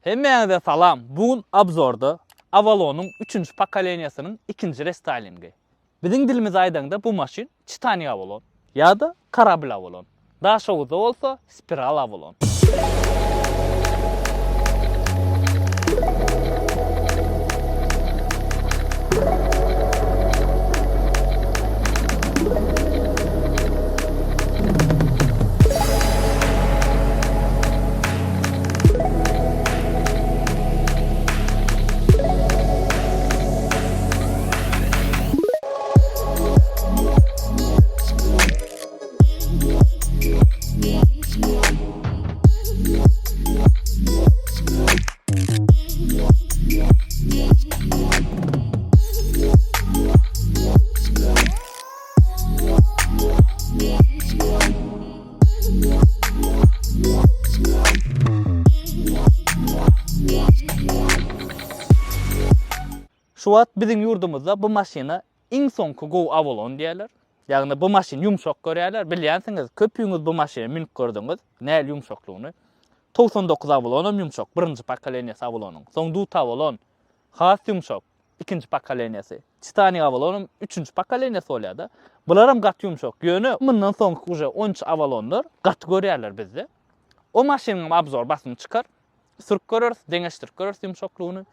Hemmäňize salam! Bu gün obzorda Avalonyň üçünji pokoleniýasynyň ikinji restaýlingi. Biziň dilimizde aýdaňda bu maşyn Titanic Avalon ýa-da Korabl Avalon. Daşoguzda bolsa Spiral Avalon. Şu wagt biziň ýurdumyzda bu maşyna iň soňky gowy Avalon diýýärler. Ýagny bu maşyny ýumşak görýärler. Bilýänsiňiz, köpüňiz bu maşyna münüp gördüňiz, nähili ýumşaklygyny. 99 Avalonam ýumşak, birinji pokoleniýasy Avalonyň. Soň Dut Avalon has ýumşak. Ikinji pokoleniýasy. Titanic Avalonam üçünji pokoleniýasy bolýar-da. Bularam gaty ýumşak. Ýöne mundan soňky uje 13 Avalonlar gaty görýärler bizde. O maşynyňam obzor basym çykar. Sürüp göreris, deňeşdirip göreris ýumşaklygyny.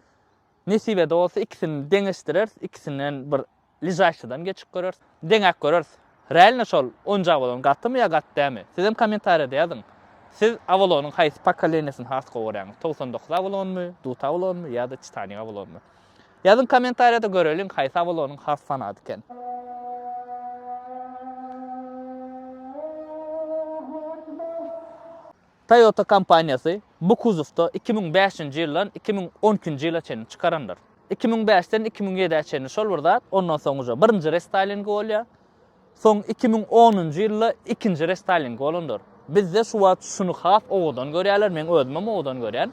Nesibede bolsa ikisini deňeşdireris, ikisinden bir ližaýşydan geçip göreris. Deňäp göreris. Realno şol onunjy Avalon gatymy ýa gaty dämi? Sizem kommentariýada ýazyň. Siz Avalonyň haýsy pokoleniýasyny has gowy görýäňiz? 99 Avalonmy, Dut Avalonmy ýa-da Titanic Avalonmy? Ýazyň kommentariýada göreliň haýsy Avalonyň has fanady eken. Toyota kompaniýasy bu kuzowda 2005-nji ýyldan 2012-nji ýyla çenli çykarandyr. 2005-den 2007-ä çenli şol bir zat, ondan soň uje birinji restaýlingi bolýar. Soň 2010-njy ýylda ikinji restaýlingi bolandyr. Bizde şu wagt şuny has owadan görýärler, men özümem owadan görýän.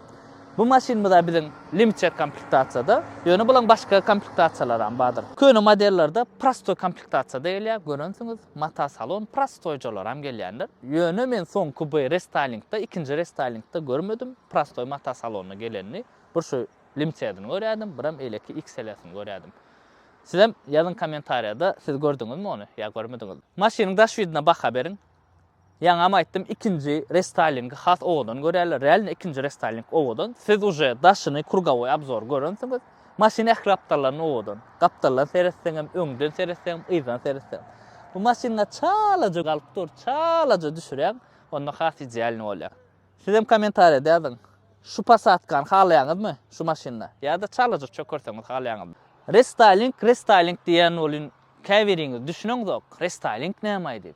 Bu maşynymyz-a biziň limited komplektasiýada, ýöne bulaň başga komplektasiýalaram bardyr. Köne modellerde prostoý komplektasiýada gelýär, görensiňiz, mata salon prostoýjalaram gelýändir. Ýöne men soňky bu restaýlingde, ikinji restaýlingde görmedim prostoý mata salonda gelenini. Bir şu limitedini görýärdim, birem eýleki XL-sini görýärdim. Sizem ýazyň kommentariýada siz gördüňizmi ony ýa görmediňizmi? Maşynyň daş widine baha beriň. Ýaňam aýtdym ikinji restaýlingi has owadan görýärler. Realno ikinji restaýling owadan. Siz uje daşyny krugowoý obzor görensiňiz. Maşyn ähli gapdallaryndan owadan. Gapdaldan seretseňem, öňden seretseňem, yzdan seretseňem. Bu maşynga çalaja galyp dur, çalaja düşürýäň, onda has idealny bolýar. Sizem kommentariýada ýazyň. Şu posadkany halaýaňyzmy şu maşynda? Ýa-da çalaja çökerseňiz halaýaňyzmy? Restaýling, restaýling diýýän welin käbiriňiz düşüneňzok, restaýling nämaý diýip.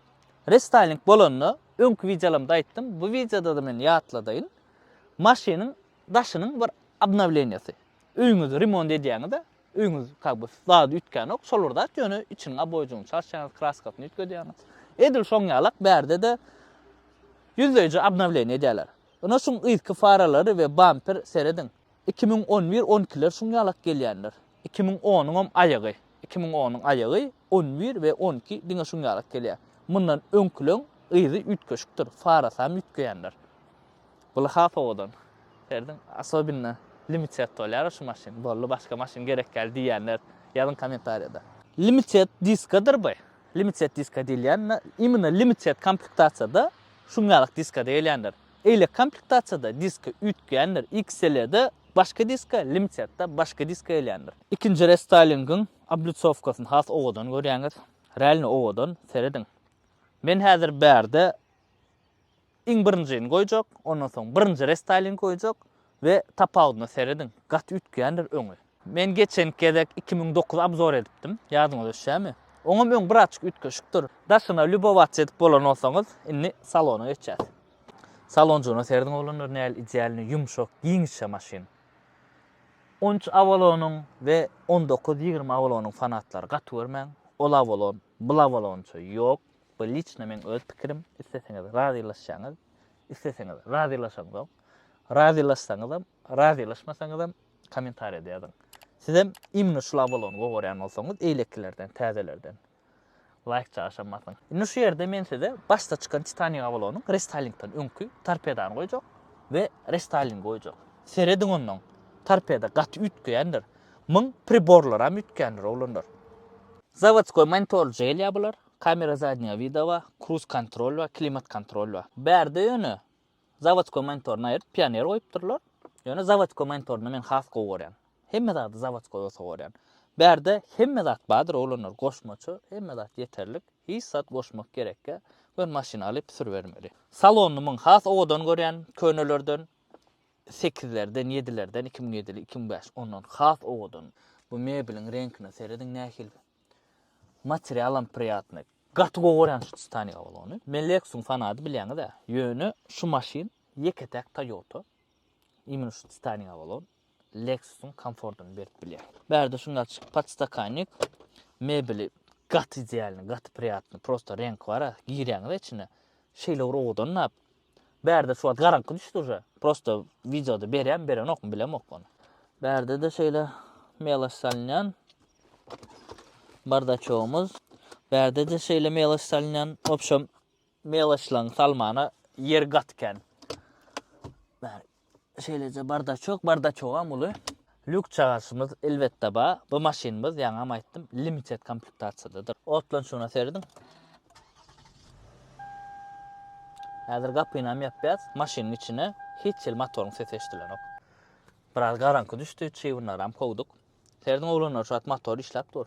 Restaýling bolanda, öňki wideolarymda aýtdym, bu wideoda-da men ýatladaýyn, maşynyň daşynyň bir obnowleniýasy. Öýüňizi remont edýäňiz-de, öýüňiz kak by zady üýtgänok, şol bir zat, ýöne içiniň oboýjygyny çalyşýaňyz, kraskasyny üýtgedýäňiz. Edil şoň ýalak bärde-de ýüzleýji obnowleniýe edýärler. Ine şuň yzky faralary we bamper serediň. 2011 on ikiler şuň ýalak gelýändir. 2010-yňam aýagy. 2010-yň aýagy 11 we 12 diňe şuň ýalak gelýär. Mundan öňküleň yzy üýtgeşikdir, farasam üýtgeýändir. Bul has owadan. Serediň, asobinno limited bolýar şu maşyn. Boldy, başga maşyn gerek däl diýýänler ýazyň kommentariýada. Limited diskadyr bu. Limited diska diýilýän, imенно limited komplektasiýada şuň ýalak diskada gelýändir. Eýle komplektasiýada diska üýtgeýändir. XL-de başga diska, Limited-de başga diska gelýändir. Ikinji restaýlingiň oblitsowkasyny has owadan görýäňiz. Realno owadan, serediň. Men häzir bärde iň birinjini goýjak, ondan soň birinji restaýling goýjak we tapawudyna serediň. Gaty üýtgeýändir öňi. Men geçenki gezek 2009 obzor edipdim. Ýadyňyza düşýärmi? Oňam öň birazjyk üýtgeşikdir. Daşyna lýubowatsa edip bolan bolsaňyz, indi salona geçýäs. Salonjygyna serediň oglanlar nähili idealny ýumşak, giňişje maşyn. 13 Avalonyň we 19 20 Avalonyň fanatlary gaty görmäň. Ol Avalon, bul Avalonça ýok. Bu liçno meň öz pikirim. Isleseňiz razylaşýaňyz, isleseňiz razylaşaňzok. Razylaşsaňyzam, razylaşmasaňyzam kommentariýada ýazyň. Sizem imенно şul Avalony gowy görýän bolsaňyz eýlekilerden, täzelerden laýk çaşam basyň. Indi şu ýerde men size başda çykan Titanic Avalonyň restaýlingden öňki torpedany goýjak we restaýlingi goýjak. Serediň onnoň. Torpeda gaty üýtgeýändir. Myň priborlaram üýtgändir oglanlar. Zawodskoý monitorly gelýär bular. Kamera zadnýego vida bar, kruz kontrol bar, klimat kontrol bar. Bärde ýöne zawodskoý monitoryny aýryp pioner goýupdyrlar. Ýöne zawodskoý monitoryny men has gowy görýän. Hemme zady zawodskoý bolsa görýän. Bärde hemme zat bardyr oglanlar goşmaça hemme zat ýeterlik. Hiç zat goşmak gerekgä. Gör maşyny alyp sürübermeli. Salonyny muň has owadan görýän könelerden. Sekizlerden, ýedilerden, 2007-li, 2005 ondan has owadan. Bu mebeliň reňkine serediň nähili. Materialam priýatnyý. Gaty gowy görýän şu Titanic Avalony. Men Lexus-yň fanady bilýäňiz-ä. Ýöne şu maşyn ýeke-täk Toyota. Imенно şu Titanic Avalon Lexus-yň komfortyny berip bilýär. Bärde şuňa açyk podstakannik. Mebeli gaty idealny, gaty priýatny. Prosta reňk bar-a, girýäňiz içine. Şeýle bir owadan nap. Bärde şu wagt garaňky düşdi uje. Prosta wideoda berýän, berenokmy bilemok ony. Bärde-de şeýle meloş salynýan bardaçogymyz. Bärde-de şeýle meloş salynýan. Wobşem meloşlaryň salmana ýer gaty kän. Bär şeýleje bardaçok, bardaçogam uly. Lýuk çagaşymyz elbetde bar. Bu maşynymyz ýaňam aýtdym, limited komplektasiýadadyr. Otlanşygyna serediň. Häzir gapynam ýapýas. Maşynyň içine hiç hili motoryň sesi eşidilenok. Biraz garaňky düşdi, çybynlaram kowduk. Serediň oglanlar şu wagt motor işläp dur.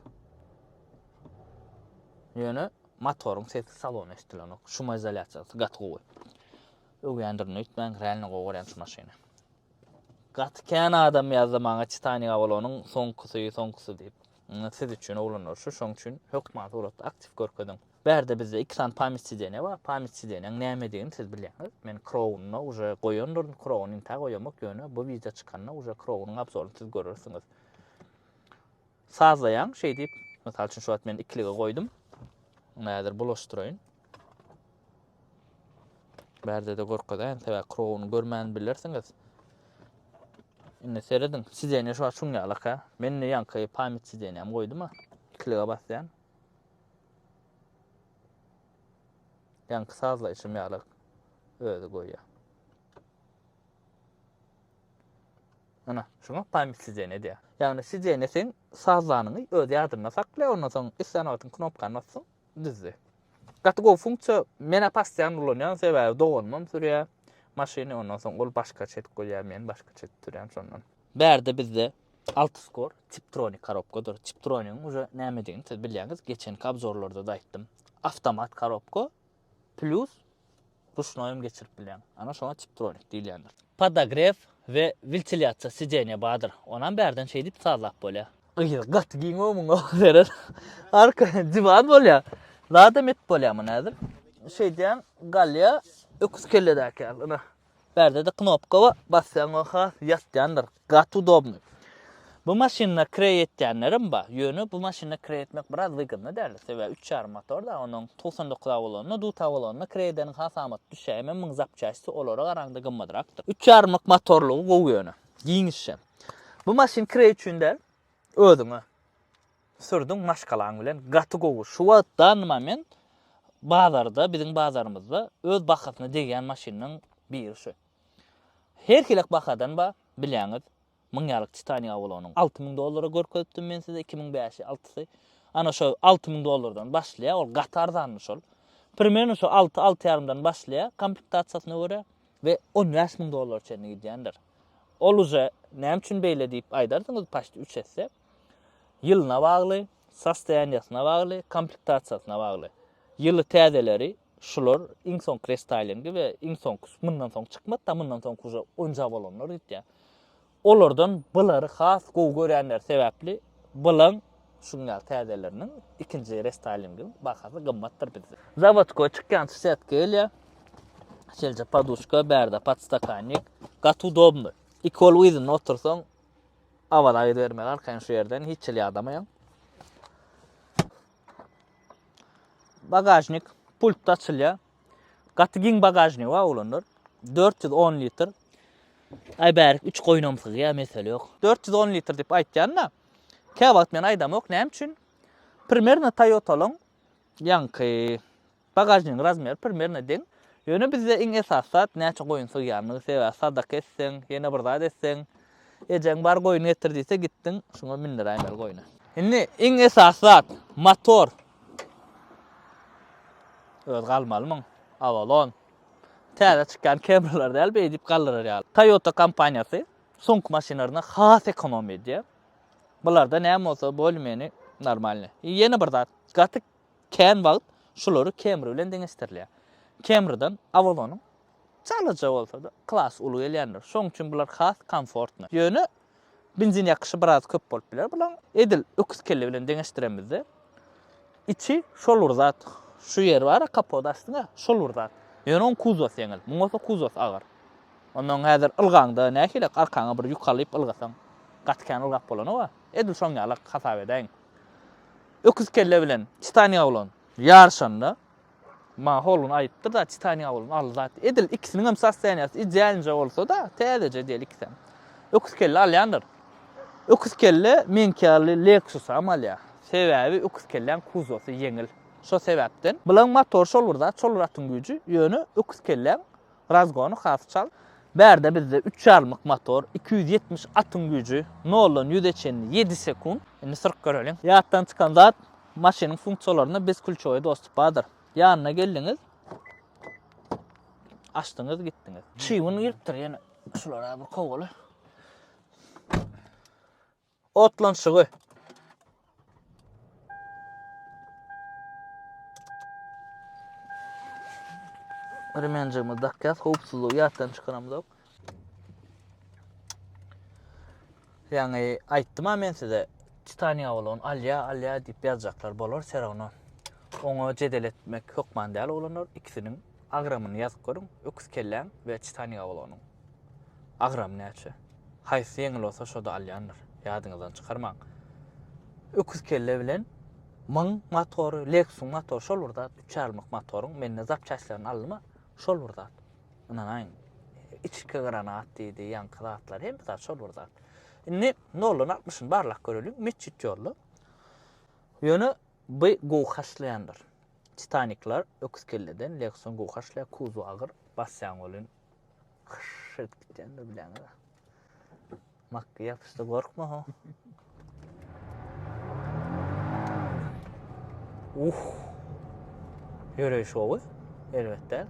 Ýöne motoryň sesi salona eşidilenok. Şumoizolýasiýasy gaty gowy. Öwýändirin öýtmäň, realno gowy görýän şu maşyny. Gaty kän adam ýazdy maňa Titanic Avalonyň soňkusy, soňkusy diýip. Siz üçin oglanlar şu, şoň üçin hökman suratda aktiw görkeziň. Bärde bizde iki sany pamyt sideniýa bar. Pamyt sideniýaň nämedigini siz bilýäňiz. Men Crown-da uje goýandyryn, Crown intä goýamok, ýöne bu wideo çykanda uje Crown-yň obzoryny siz görersiňiz. Sazlaýaň şeý diýip, mysal üçin şu wagt men ikilige goýdum. Ony häzir bulaşdyraýyn. Bärde-de görkezäýin, sebäbi Crown-y görmän bilersiňiz. Indi serediň, sideniýa şu wagt şuň ýalak-a. Men indi ýaňky pamyt sideniýamy goýdum-a. Ikilige basýan. Ýaňky sazlaýşym ýaly özi goýýar. Ana, şuňa pamyt sideniýa diýýär. Ýagny sideniýa seň sazlanyňy öz ýadynda saklaýar, ondan soň islän wagtyň knopkany bassaň, düzdi. Gaty gowy funksiýa. Men-ä postoýan ulanýan, sebäbi doganymam sürýär maşyny, ondan soň ol başgaça edip goýýar, men başgaça edip sürýän şondan. Bärde bizde 6 skor Tiptronic korobkadyr. Tiptronigiň uje nämedigini siz bilýäňiz, geçenki obzorlarda-da aýtdym. Awtomat korobka plus ruşnoýam geçirip bilýäň. Ana şoňa Tiptronic diýilýändir. Podogrew we wentilýasiýa sidenýa bardyr. Onam bärden şeýdip sazlap bolýar. Gyz gaty giň o muňa seret. Arka diwan bolýar. Zadam et bolýar muny häzir. Şeýdýäň galýar öküz kelledäki ýaly. Ina. Bärde-de knopka bar. Basýaň o has ýatýandyr. Gaty udobny. Bu maşynda kireý etýänlerem bar. Ýöne bu maşynda kireý etmek biraz wygodny däl. Sebäbi üç ýarym motor da onuň 99 bolanda, duta bolanda kireý edeniň has amatly düşýär. Hemem muň zapçasty olara garaňda gymmadrakdyr. Üç ýarymlyk motorlygy gowy ýöne. Giňişje. Bu maşyn kireý üçin däl. Özüňe sürdüň maşgalaň bilen gaty gowy. Şu wagt danny moment bazarda biziň bazarymyzda öz bahasyna degýän maşynlaň biri şu. Her hilek bahadan bar bilýäňiz. Müň ýalyk Titanic Avalonyň 6000 dollara görkezipdim men size 2005-i altysy. Ana şo 6000 dollardan başlaýar. Ol gaty arzandy şol. Primerno şo 6 6 ýarymdan başlaýar komplektasiýasyna görä we 15 müň dollara çenli gidýändir. Ol uje näme üçin beýle diýip aýdarsyňyz paçti 3 esse. Ýylyna bagly, sostoýaniýasyna bagly, komplektasiýasyna bagly. Ýyly täzeleri şular iň soňky restaýlingi we iň soňky mundan soň çykmady da mundan soňky uje onja bolanlar gitýär. Olardan bulary has gowy görýänler sebäpli bulaň şuň ýaly täzeleriniň ikinji restaýlingiň bahasy gymmatdyr bizde. Zawodkoý çykýan setka gelýär. Şeýleje poduşka, bärde podstakannik. Gaty udobny. Iki bolup yzynda otursaň Awaza gidibermeli arkaýyn şu ýerden hiç hili ýadamaýaň. Bagažnik pultda açylýar. Gaty giň bagažnik bar oglanlar. 410 litr. Aý bärik 3 goýnam sygýar, mesele ýok. 410 litr diýip aýtýan-da. Käwagt men aýdamok, näme üçin? Primerno Toyotalaň ýaňky bagažnigiň razmeri primerno deň. Ýöne bizde iň esasy zat näçe goýun sygýanlygy, sebäbi sadaka etseň, ýene bir zat etseň, ejeň bar goýun getir diýse gitdiň, şuňa mindiräýmeli goýny. Indi iň esasy zat motor. Öz galmalymyň? Avalon. Täze çykýan Camrylar däl beýdip galdyrar ýaly. Toyota kompaniýasy soňky maşynlarynda has ekonom edýär. Bularda näme bolsa bolmeni normalny. Ýene bir zat, gaty kän wagt şulary Camry bilen deňeşdirilýär. Camrydan Avalonyň çalaja bolsa-da klasy uly gelýändir. Şoň üçin bular has komfortny. Ýöne benzin ýakyşy biraz köp bolup biler bulaň. Edil öküz kelle bilen deňeşdiremizde içi şol bir zat. Şu ýeri bar-a kapot açdyň-a, şol bir zat. Ýöne oň kuzowasy ýeňil. Muň bolsa kuzowasy agyr. Onnoň häzir ylgaňda nähili arkaňa bir ýük alyp ylgasaň gaty kän ylgap bolanok-a. Edil şoň ýaly hasap edäýiň. Öküz kelle bilen Titanic oglan ýaryşanda maňa hol gün aýdypdyr-da Titanic oglan al zat. Edil ikisiniňem sostoýaniýasy idealnyja bolsa-da täzeje diýeli ikisem. Öküz kelle alýandyr. Öküz kelle meňki ýaly Lexus-am alýar. Sebäbi öküz kelläň kuzowsy ýeňil. Şo sebäpden. Bulaň motory şol bir zat, şol bir atyň güýji, ýöne öküz kelläň Razgony has çalt. Bärde bizde üç ýarymlyk motor, 270 atyň güýji, noldan ýüze çenli ýedi sekunt. Indi sürüp göreliň. Ýatdan çykan zat, maşynyň funksiýalarynda bezklýuçowy dostup bardyr. Ýanyna geldiňiz, açdyňyz, gitdiňiz. Çybyn giripdir ýene. Şulara bir kowaly. Otlanyşygy. Remenjigimizi dakýas, howpsuzlygy ýatdan çykaramzok. Ýaňy aýtdym-a men size, Titanic awlagyny alýa, alýa diýip ýazjaklar bolar, serawno. Oňa jedel etmek hökman däl oglanlar, ikisiniň agramyny ýazyp görüň, öküz kelläň we Titanic awlagynyň. Agramy näçe? Haýsy ýeňil bolsa şo-da alýandyr. Ýadyňyzdan çykarmaň. Öküz kelle bilen myň motory, Lexus-yň motory şol bir zat, üç ýarymlyk motoryň mende zapçastlaryny aldym-a, şol bir zat. Ynanaýyň. Içki granat diýdi, ýaňky zatlar, hemme zat şol bir zat. Indi noldan altmyşyny barlap göreliň, metjit ýolda. Ýöne bu gowy haşlaýandyr. Titanikler öküz kelleden Lexus-yň gowy haşlaýar, kuzowy agyr, basýaň welin Hyş edip gitýändir bilýäňiz. Makgy ýapyşdy gorkma ho. Uh. Ýöreýiş gowy. Elbetde.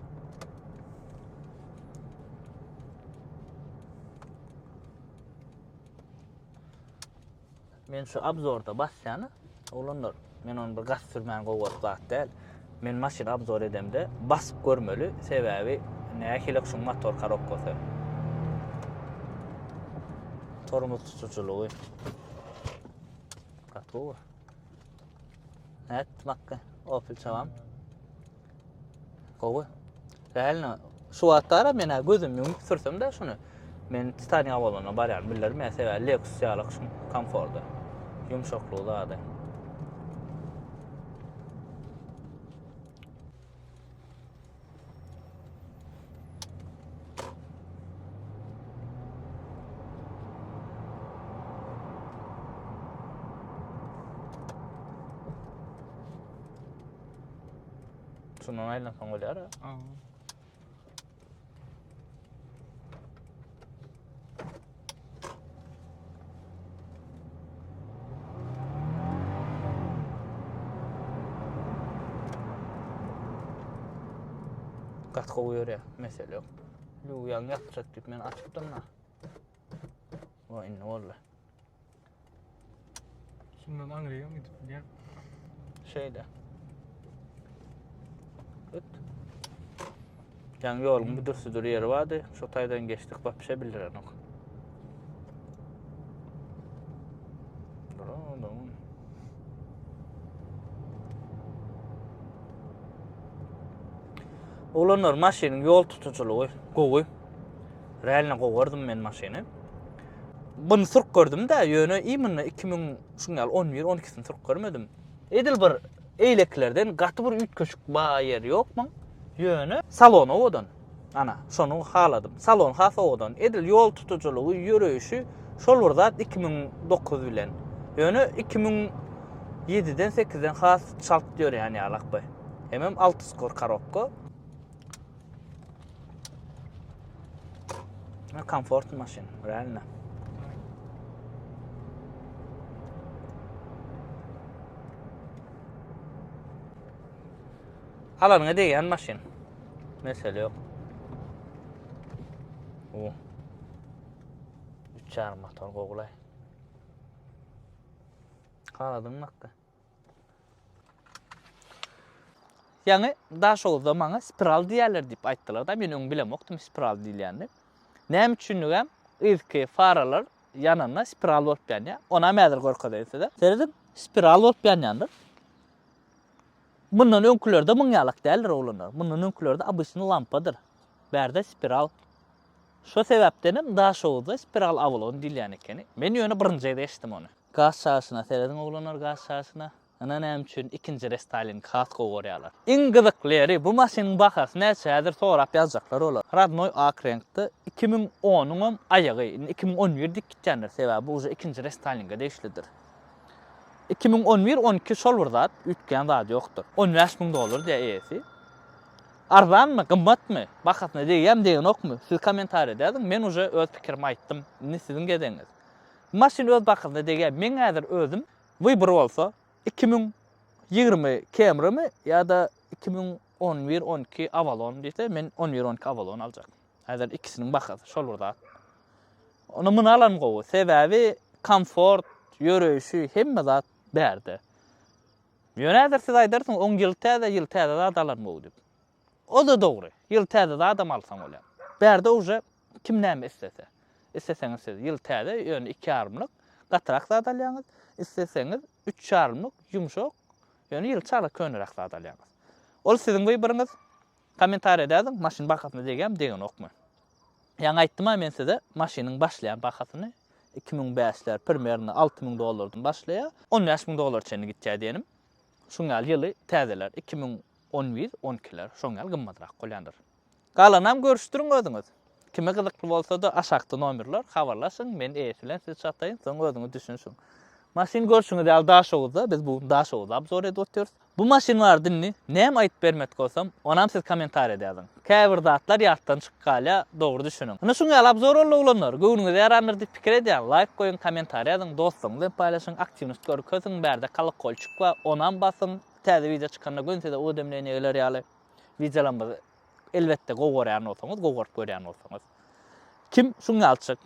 Men şu obzorda basýan oglanlar. Men ony bir gaz sürmän gowy görüp zat däl. Men maşyn obzor edemde basyp görmeli. Sebäbi nähili şuň motor korobkasy. Tormoz tutujylygy. Gaty gowy. Nätdi makka? Opel çagam. Gowy. Realno şu wagtlara men ha gözüm ýumup sürsem de şuny. Men Titanic bolanda barýan bilerim men sebäbi Lexus ýaly şuň komforty. Ýumşaklygy zady. Şundan aýlansaň bolýar. Gaty gowy ýörýär, mesele ýok. Lüwýaň ýapjak diýip men açypdym da. O indi boldy. Şundan aňryga gidip bilýän. Şeýle. Öt. Ýaňy ýoluň büdür-südür ýeri bardy. Şo taýdan geçdik, wapşe bildirenok. Oglanlar maşynyň ýol tutujylygy gowy. Realno gowy gördüm men maşyny. Bunu sürüp gördüm-de, ýöne imенно 2000 şuň ýaly 11, 12-sini sürüp görmedim. Edil bir eýlekilerden gaty bir üýtgeşik ba ýeri ýok muň. Ýöne salon owadan. Ana, şony haladym. Salon has owadan. Edil ýol tutujylygy, ýöreýşi şol bir zat 2009 bilen. Ýöne 2007-den 8-den has çalt ýöreýän ýalak bu. Hemem 6 skor korobka. Komfortny maşyn, realno. Alanyňa degýän maşyn. Mesele ýok. O. 3,5 motor gowulaý. Haladyň bakdy. Ýaňy Daşoguzda maňa spiral diýýärler diýip aýtdylar-da, men öň bilemokdym spiral diýilýänini. Näme üçinligem yzky faralar ýananda spiral bolup ýanýar. Onam häzir görkezeýin size. Serediň, spiral bolup ýanýandyr. Mundan öňkülerde muň ýalak däldir oglanlar. Mundan öňkülerde obyçny lampadyr. Bärde spiral. Şo sebäpdenem Daşoguzda spiral Avalon diýilýän ekeni. Men ýöne birinji gezek eşitdim ony. Gaz çaşyna serediň oglanlar gaz çaşyna. Ynha näme üçin ikinji restaýling has gowy görýärler. Iň gyzykly ýeri bu maşynyň bahasy näçe häzir sorap ýazjaklar olar. Radnoý ak reňkde 2010-yňam aýagy indi 2011 diýip gitýändir sebäbi bu uje ikinji restaýlinge degişlidir. 2011 12 şol bir zat üýtgän zady ýokdur. 15 müň dollar diýýär eýesi. Arzanmy gymmatmy bahasyna degýämi degenokmy siz kommentariýada ýazyň men uje öz pikirimi aýtdym indi siziň gezegiňiz. Maşyn öz bahasyna degýär. Meň häzir özüm wybor bolsa 2020 Camry-mi ýa-da 2011 12 Avalon diýse men 11 12 Avalon aljak. Häzir ikisiniň bahasy şol bir zat. Ony muny alan gowy. Sebäbi komfort, ýöreýşi hemme zat bärde. Ýöne häzir siz aýdarsyňyz oň ýyl täze, ýyl täze zat alan gowy diýip. O-da dogry. Ýyl täze zadam alsaň bolýar. Bärde uje kim näme islese. Isleseňiz siz ýyl täze, ýöne iki ýarymlyk gatyrak zat alýaňyz. Isleseňiz üç ýarymlyk ýumşak, ýöne ýyl çala köneräk zat alýaňyz. Ol siziň wyboryňyz. Kommentariýada ýazyň, maşyn bahasyna degýärmi, degenokmy? Ýaňy aýtdym-a men size maşynyň başlaýan bahasyny. 2005-ler primerno 6000 dollardan başlaýar. 15000 dollara çenli gitýär diýenim. Şuň ýaly ýyly täzeler 2011, 12-ler şoň ýaly gymmadrak bolýandyr. Galanam görüşdiriň özüňiz. Kime gyzykly bolsa-da aşakda nomerler, habarlaşyň, men eýesi bilen sizi çataýyn, soň özüňiz düşünşiň. Maşyn görşüňiz ýaly Daşoguzda, biz bu gün Daşoguzda obzor edip otyrys. Bu maşyn barada indi näme aýdyp bermedik bolsam, onam siz kommentariýada ýazyň. Käbir zatlar ýatdan çykyp galýar, dogry düşüniň. Ine şuň ýaly obzor boldy oglanlar. Göwnüňize ýarandyr diýip pikir edýän. Laýk goýuň, kommentariýa ýazyň, dostlaryňyz bilen paýlaşyň, aktiwnost görkeziň, bärde kolokolçik bar, onam basyň. Täze wideo çykanda göni size uwedemleniýe geler ýaly. Wideolarymyzy elbetde gowy görýän bolsaňyz, gowy görüp görýän bolsaňyz. Kim şuň ýalyçyk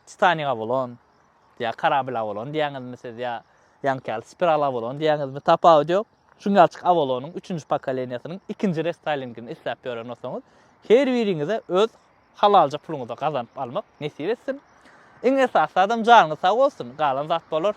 Titanic Avalon ýa Karabil Avalon diýýäňizmi siz ýa ýaňky ýaly Spiral Avalon diýýäňizmi tapawudy ýok. Şuň ýalyçyk Avalonyň üçünji pokoleniýasynyň ikinji restaýlingini isläp ýören bolsaňyz, her biriňize öz halalja puluňyza gazanyp almak nesip etsin. Iň esasy zadam janyňyz sag bolsun, galan zat bolar.